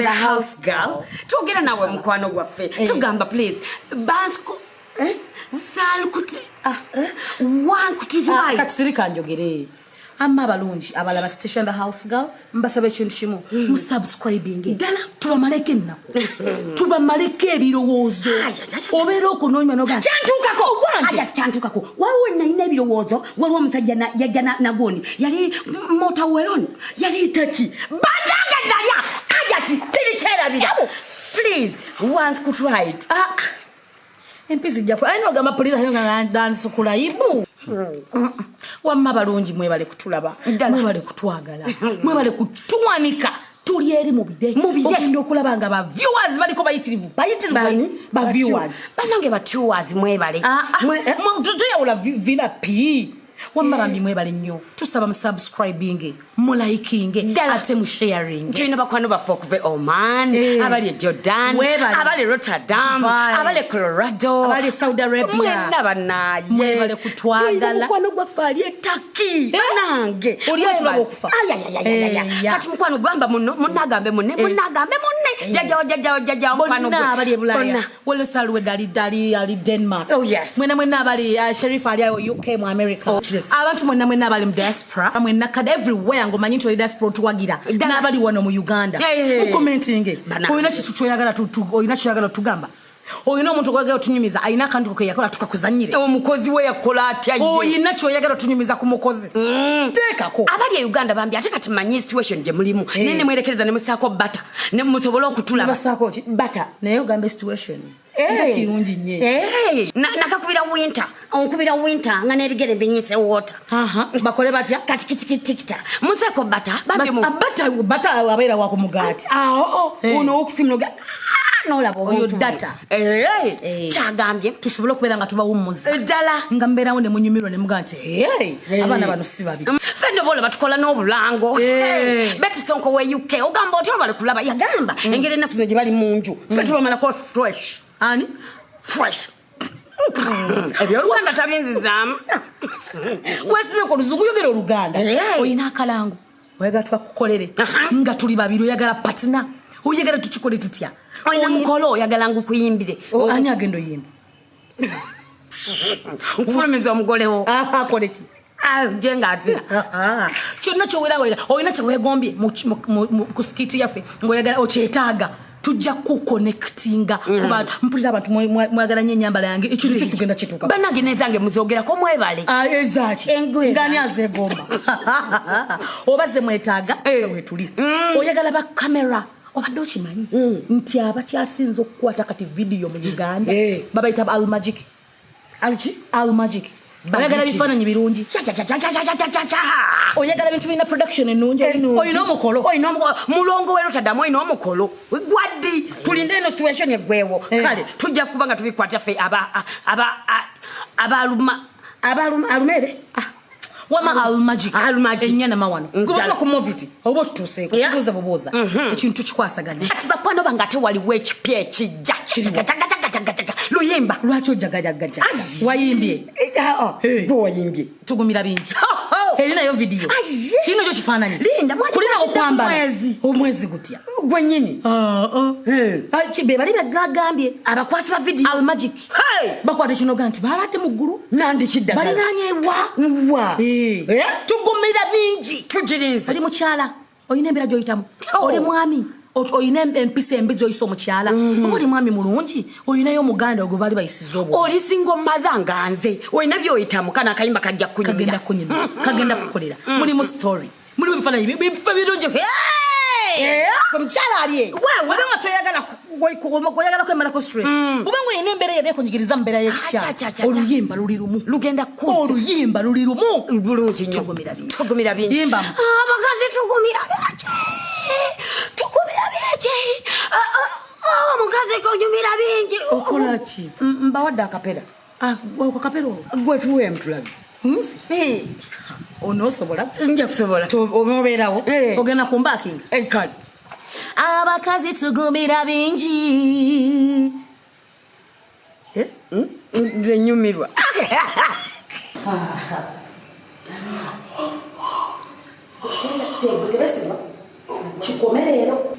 The House Girl. Twogera nawe mukwano gwaffe. Eh. Tugamba please. Bansku eh? Salkuti. Ah. Eh? Wankutizwayi. Kati sirika njogere. Amma abalungi abalaba Station The House Girl, mbasaba ekintu kimu, musubscribinge Ddala. Tubamaleko ennaku, tubamaleko ebirowoozo. Ai, ai, ai, ai. Obeera okunoonya noga Kyantuukako. Ogwange. Aja kyantuukako. Waliwo nalina ebirowoozo, waliwo omusajja yajja nagundi yali motawelon, yali taki banjange nalya ajati sirikyerabira. Please, once could ride. Ah, empizi jjako alina ogamba poliisi dansukulayibu. Wamma balungi, mwebale kutulaba. Ddala. Mwebale kutwagala, mwebale kutuwanika. Tuli eri mu bire. Mu bire. Ogenda okulaba nga ba viewers baliko bayitirivu, bayitirivu. Bani? Ba viewers. Bannange ba viewers, mwebale. Ah, ah, eh? tuyawula vina p. Wamma bambi mwebale nnyo. Tusaba musubscribinge, mulikinge, Ddala. ate musharinge. Tulina bakwano baffe okuva e Oman, Eh. abali e Jordan, Mwebale. abali e Rotterdam, Dubai. abali e Colorado, Abali e Saudi Arabia. Mwenna bannaaye. Mwebale kutwagala. Tulina mukwano gwaffe ali e Taki. Eh. Banange. Oli atulaba Mwebale. okufa. Ayayayayaya. Eh, ya. Kati mukwano gwamba muno, munnagambe munne, munnagambe munne, jjajjawo, jjajjawo, jjajjawo, mukwano Bonna gwe. abali e Bulaaya. Bonna. Wolosaluwedde ali ali Denmark. Oh, yes. Mwena mwena abali, Sherif ali awo UK mu America. Oh, yes. Abantu mwena mwena abali mu diaspora, mwena kada everywhere ng'omanyi nti oli diaspora otuwagira, Ddala. n'abali wano mu Uganda, Yeah. mukomentinge. Banange. Olina kitu kyoyagala olina kyoyagala otugamba, olina omuntu gwagala otunyumiza, alina akantu ke yakola tukakuzanyire. Omukozi we yakola atya ye? Oyina kyoyagala otunyumiza ku mukozi, teekako. Abali e Uganda bambi, ate kati manyi situation gye mulimu, Eh. naye nemwerekereza ne musaako bata ne musobole okutulaba. Nebasaako ki? Bata. Naye ogamba situation Eh. nga kirungi nnyo. Eh. Nakakubira winter, onkubira winter nga n'ebigere binyise water. Aha, bakole batya? Kati kitikitikita museeko bata bambi Bata, bata abeera wa ku mugaati. Awo. Eh. Ono okusimunoga nolaba Oyo obuntu. data. Eh, Eh. kyagambye Tusobole okubeera nga tubawummuza. Ddala. Nga mubeerawo ne munyumirwa ne mugaa nti, "Hey, abaana bano si babi." Fenna bola batukola n'obulango. Eh. Betty Sonko we UK, ogamba otya? Obale kulaba. Yagamba engeri ennaku zino gye bali mu nju, ffe tubamalako fresh. Ani? Fresh. Ebyoluganda tabinzizaamu. Weesibeko oluzungu, yogera oluganda. Eh. Olina akalango oyagala twakukolere Aha. nga tuli babiri, oyagala partner, oyagala tukikole tutya? Olina mukolo oyagala ngukuyimbire? Oh, ani agenda oyimba? Nkufulumiza omugolewo. Akole ki? Je ngaazina. Kyonna kyowera olina kyewegombye ku skit yaffe ngaoyagala okyetaaga, tujja kuconnectinga kuba mpulira abantu mwagala nnyo enyambala yange. Ekintu kyo kigenda kituuka. Bannange nezange muzogerako, mwebale. Ah, ezaki? Engoye Ngani zange. azegomba oba ze mwetaaga? Eh. Wetuli. Oyagala ba kamera, obadde okimanyi nti abakyasinza okukwata kati vidiyo mu Uganda Eh. babayita ba Almagic? Aluki? Almagic. Oyagala bifaananyi birungi, oyagala bintu birina production ennungi, olina omukolo. Olina omukolo, mulongo we Rotterdam, olina omukolo gwaddi? Tulinde eno situation eggwewo. Eh. Kale tujja kuba nga tubikwata ffe abaluma alumere. Wama Almagic. Almagic. Enyanama wano. Ddala. Gwe ku Movit oba otutuuseeko, tubuuza bubuuza, ekintu tukikwasaganya. Kati bakwano bange, ate waliwo ekipya ekijja. Jagajaga, luyimba. Lwaki ojagajagaja? Ai. Wayimbye? Eh. Gwe wayimbye. Tugumira bingi. Eri nayo vidiyo. Aye. Kino kyo kifaananyi. Linda, kulina okwambala. Mwezi. Omwezi gutya? Gwenyini. Eh. Be bali begagambye. Abakwasi ba vidiyo. Almagic. Hey! Bakwata ekinoga nti babadde mu ggulu. Nandikiddagala. Balinaanye wa? Wa. Eh. Eh? Tugumira bingi. Tugirinze. Oli mukyala, olina embeera gy'oyitamu, Oh. oli mwami, olina empisa embi zoyisa omukyala, oba oli mwami mulungi, olinayo omuganda ogwe baali bayisiza obwo. Oli single mother nga nze, olina byoyitamu, kana akayimba kajja Kagenda kunyumira. kunyumira, kagenda kukolera. Mulimu story, mulimu ebifaananyi bifa birungi. Eh. Omukyala ali eyo, Wewe. oba nga toyagala oyagala kwemalako stress, oba nga olina embeera yali ekunyigiriza mu mbeera y'ekikyala, Acha, acha, acha, acha. oluyimba luli lumu. Lugenda ku Oluyimba luli lumu. Bulungi nnyo. Tugumira bingi. Tugumira bingi. Yimbamu. Abakazi tugumira bingi, tugumira bingi. Ah, ah, ah, omukazi kunyumira bingi. Okola ki? Mbawadde akapera. Akapera olwo? Gwe tuweemu tulabe. Nze? Eh, Onoosobola? Nja kusobola. Obeerawo? Eh. Ogenda kumbackinga? Eh, kale. Abakazi tugumira bingi. Eh? Nze nyumirwa. Tebesibwa kikome leero.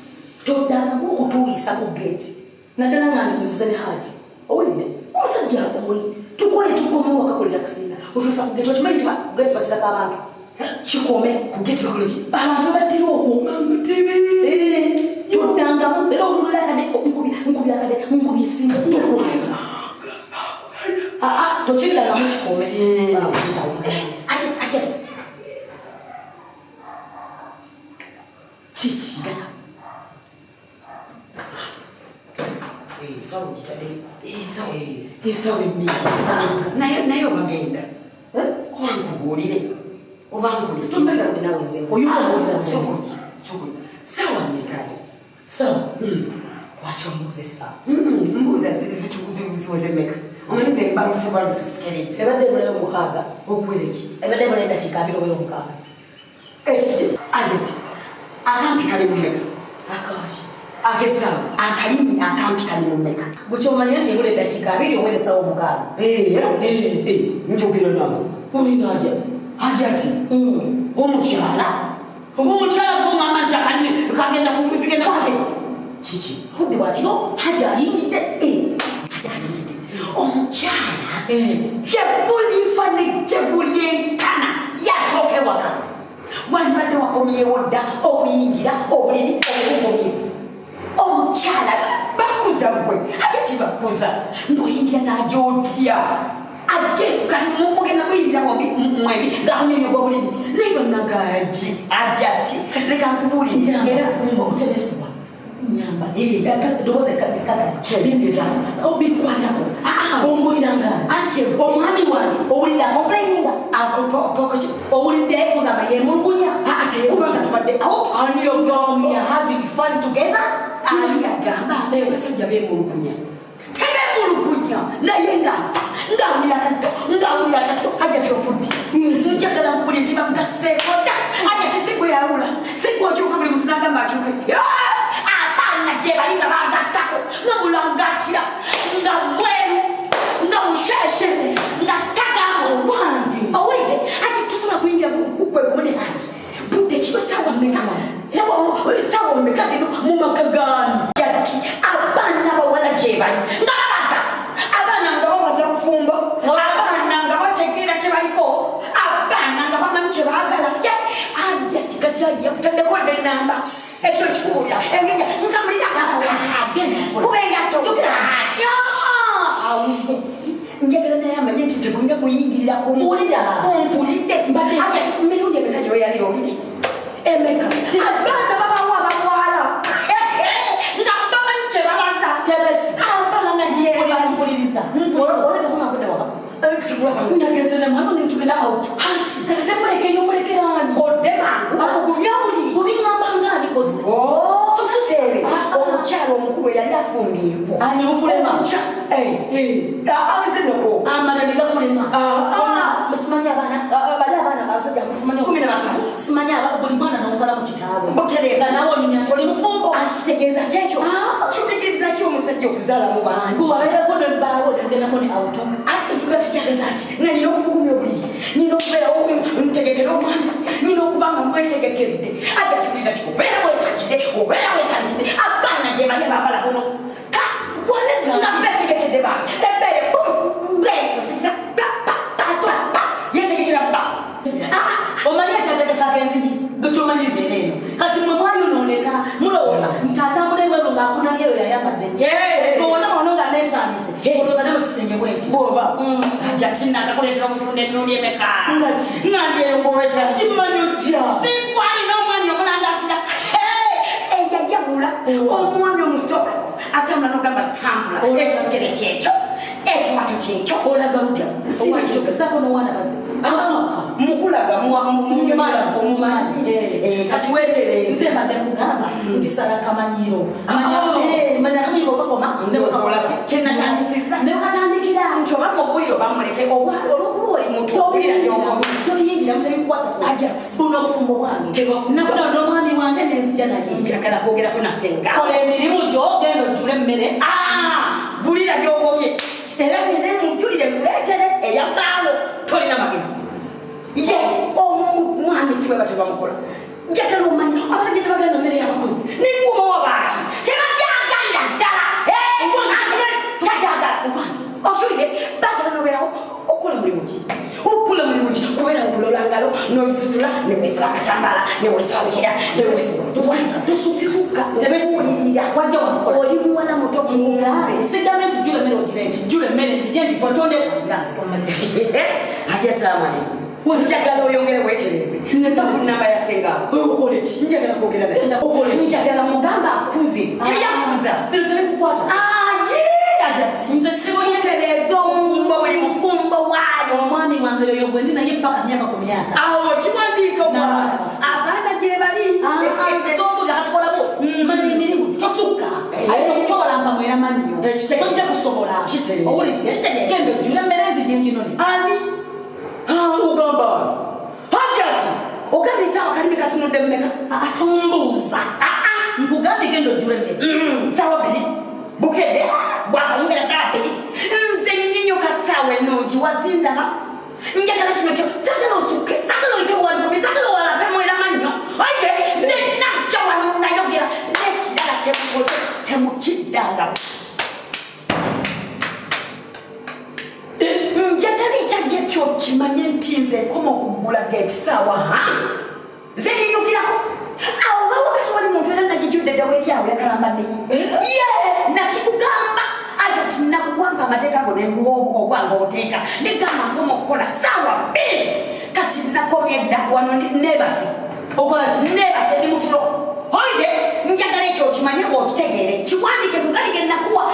Toddangamu okutuuyisa ku geeti, naddala nga nzizize ne Haji. Owulidde? Omusajja akooye, tukooye, tukomewo wakakolera kusinga otuusa ku geeti. Okimanyi nti ku geeti batirako abantu? Kikome. Ku geeti bakola ki? Abantu battira okwo. Toddangamu era olulira akade nkubi akade nkubi esinga tokwanga. Tokiddangamu, kikome. Saawa kuyitawo. Ate ate kiki ddala? Ensawo gitaddeyo. Ensawo emmeka? Naye obagenda oba nkubuulire oba nkuleke? Tombagala nawe, nze oyuka owulira. Sokoki sokoki, sawa mmeka? Sawa? Lwaki ombuuza essaawa? Mbuuza ziweze mmeka? Omanyi nze mbaluse balusisikere. Ebadde ebulayo 6. Okwera ki? Ebadde ebulayo eddakiika 20 oba 6. Agenti akampi kali mu mmeka? Akaki? Akesaawa, akalimi akampi kali mu mmeka? Gwe kyomanya nti ebula eddakiika 20 owera essaawa 6. Njogera naawe. Olina Ajati. Ajati omukyala, oba omukyala gwoŋamba nti akalimi kagenda kuzigenda kiki? Budde bwakiro, Haji ayingidde. Haji ayingidde, omukyala gyebulifa ne gyebulyenkana yasooka ewaka. Wandibadde wakomyewo dda okuyingira obuliri obugomye. Omukyala bakuza gwe, ate tibakuza ng'oyingira n'aja otya? Ajje kati mugenda kuyingira bombi mwembi ng'akunyonyoga obuliri, naye bannagaji aja ati leka nkubuulire era era oteresibwa nyamba eddoboozi ekakaka bikwatako ombuliranga. Anti omwami wange owulidde acomplaininga? Owulidde kugamba yemulugunya kubanga tubadde out? Ani yagamba? We are having fun together. Ani yagamba nti abasajja beemulugunya? Tebemulugunya, naye nga ngawulira akazito, ngawulira akazito. Aja kyofudde, njagala nkubulire nti bamugaseeko dda. Aja tisigwe yawula, sigwe okyuka buli muntu nagamba akyuke. Abaana gye bali nga bagattako, nga mulangatira, nga mweru, nga musheshe, nga tagamu. Wange. Owulidde? Ati tusobola kuyingira kugwe gumu ne bangi budde kiro sawa mmeka? Sawa mmeka zino mu maka gaani? Yati abaana bawala gye bali nga babaza, abaana nga babaza bufumbo, abaana nga bategeera kye baliko, abaana nga bamanyi kye baagala. Aja kati ajja kutaddeko dde enamba, ekyo kikubuulira engeri nkamulira akantu kuba engatto awulire. Njagala naye amanye nti tegulina kuyingirirako. Mpulira. Mpulidde. Aja mirundi emeka gye weyalira obiri? Emeka? Abaana babawo abawala nga bamanyi kye babaza. Tebesi. Abaana gye bali. Mpuliriza, oleka kumavudde waka ndageze nemwana nentugenda out. Anti kati temulekeyo, mulekerani? Odde mangu akugumya obuliri. Obiŋŋamba nga nikoze. Tosuseere omukyala omukulu eyali afumbiibwa. Ani bukulema? Abizinoko. Amala ne gakulema. Ah. Musimanyi abaana bali, abaana abasajja musimanyi. 13. Simanyi buli mwana n'omusala ku kitaabwe. Butereevu. Nga nawe onyumya nti oli mufumbo. Anti kitegeeza kyekyo, kitegeeza ki omusajja okuzaala mu bangi? Gwewabeerako ne bbaawo nemugendako ne out. Kitegeeza ki nga nina okubugumya obuliri, nina okubeerawo ntegekere omwana, nina okuba nga mwetegekedde? Aja kirinda ki? Obeera wesangidde, obeera wesangidde. Abaana gye bali abambala buno nga betegekedde bange ebbeere yetegekera bba. Omanyi ekyategesaako enzigi gwe kyomanyi mbeera eno. Kati mwe mwayonooneka, mulowooza nti atambula ebweru ng'akunamye eyo yayambadde nnyo. Bw'ona ono nga neesaamise, olowooza ne mu kisenge bwenti. Bwoba aja tinakakuleetera omutunda emirundi emeka? Nga ki? Nga ndyeyongoweza. Kimmanyi ojja. Sikwalina omwami omulangatira eyayawula, omwami omusobola atambula nogamba tambula, ekigere kyekyo, ekiwato kyekyo. Olaga lutya? Owakigezaako n'owaana baze osukka. Mukulaga omumanyi. Kati wetereeze. Nze mbadde nkugamba nti sala kamanyiro. Ah. Manya kamanyiro kakoma. Ndowooza kyenatandisiza ne katandikira. Nti oba mubuulire oba muleke, olwokuba oli muto. Tobiyingira mutebikwatako. Ajax. Buno obufumbo bwange. Nafuna n'omwami wange nenzija naye. Njagala kwogerako nasenga. Kola emirimu gyo, genda ojjule emmere. Ah, bulira gyokomye era ngende mujulire nkuleetere eyabbaawo. Tolina magezi ye omwami si bwe batyo bamukola. Njagala omanyi abasajja tebagenda mmere y'abakozi nekuba wabaaki. Mulimu ki okukola? Mulimu ki kubeera okulola ngalo n'olususula newesaba akatambala newesabikira? Tosukka, tebesiwulirira. Wajja wakukola. Oli muwala muto mugazi. Sigambe nti jula emmere ogire nti jula emmere nzije nditwa tondekwalira. Hajat, salamu alaikum. Njagala oyongere wetereze ku namba ya sengawo. Okola ki? Njagala kwogera naye. Okola ki? Njagala mugamba akuze, teyakuza. Bino tebikukwata. Aye, Hajati. Nze sibonye. Mutereeza omufumbo, buli mufumbo waayo. Omwami wange yoyo gwe ndi naye paka myaka ku myaka. Awo kiwandiika. N'abaana baffe. Abaana gye bali. Tombulira katukola bwoti manya emirimu, tosukka. Ate tokutobalampa mwera mannyo. Tojja kusobola. Kitegeera. Owulidde? Genda ojjule emmere nzije nginone. Ani? Ah, ogamba ani? Hajati, ogamba esaawa kalimi katunudde mmeka? Atombuuza, nkugambye genda ojjule emmere. Saawa 2 bukedde bwakawungera, saawa 2. Nze nyinyuka saawa ennungi wazindaba. Njagala kino kyo, sagala osukke, sagala oyite wankubi, sagala owalape mwera mannyo. Oye, nze najja wano nayogera n'ekirala kyemukoze temukiddangamu. Njagala ekyajja kyo kimanye nti nze nkoma okuggula geeti saawa ha nze ninyukirako awo ba wakati wali muntu era nagijjudde ddawo eryawo yakalambadde ye nakikugamba ati nakuwanga amateeka go nenguwa obwange obuteeka negamba nkoma okukola saawa 2. Kati nakomye dda wano neebase. Okola ki? Neebase, ndi mutulo. Oye, njagala ekyo okimanye, okitegeere, kiwandike ku gali ge nakuwa.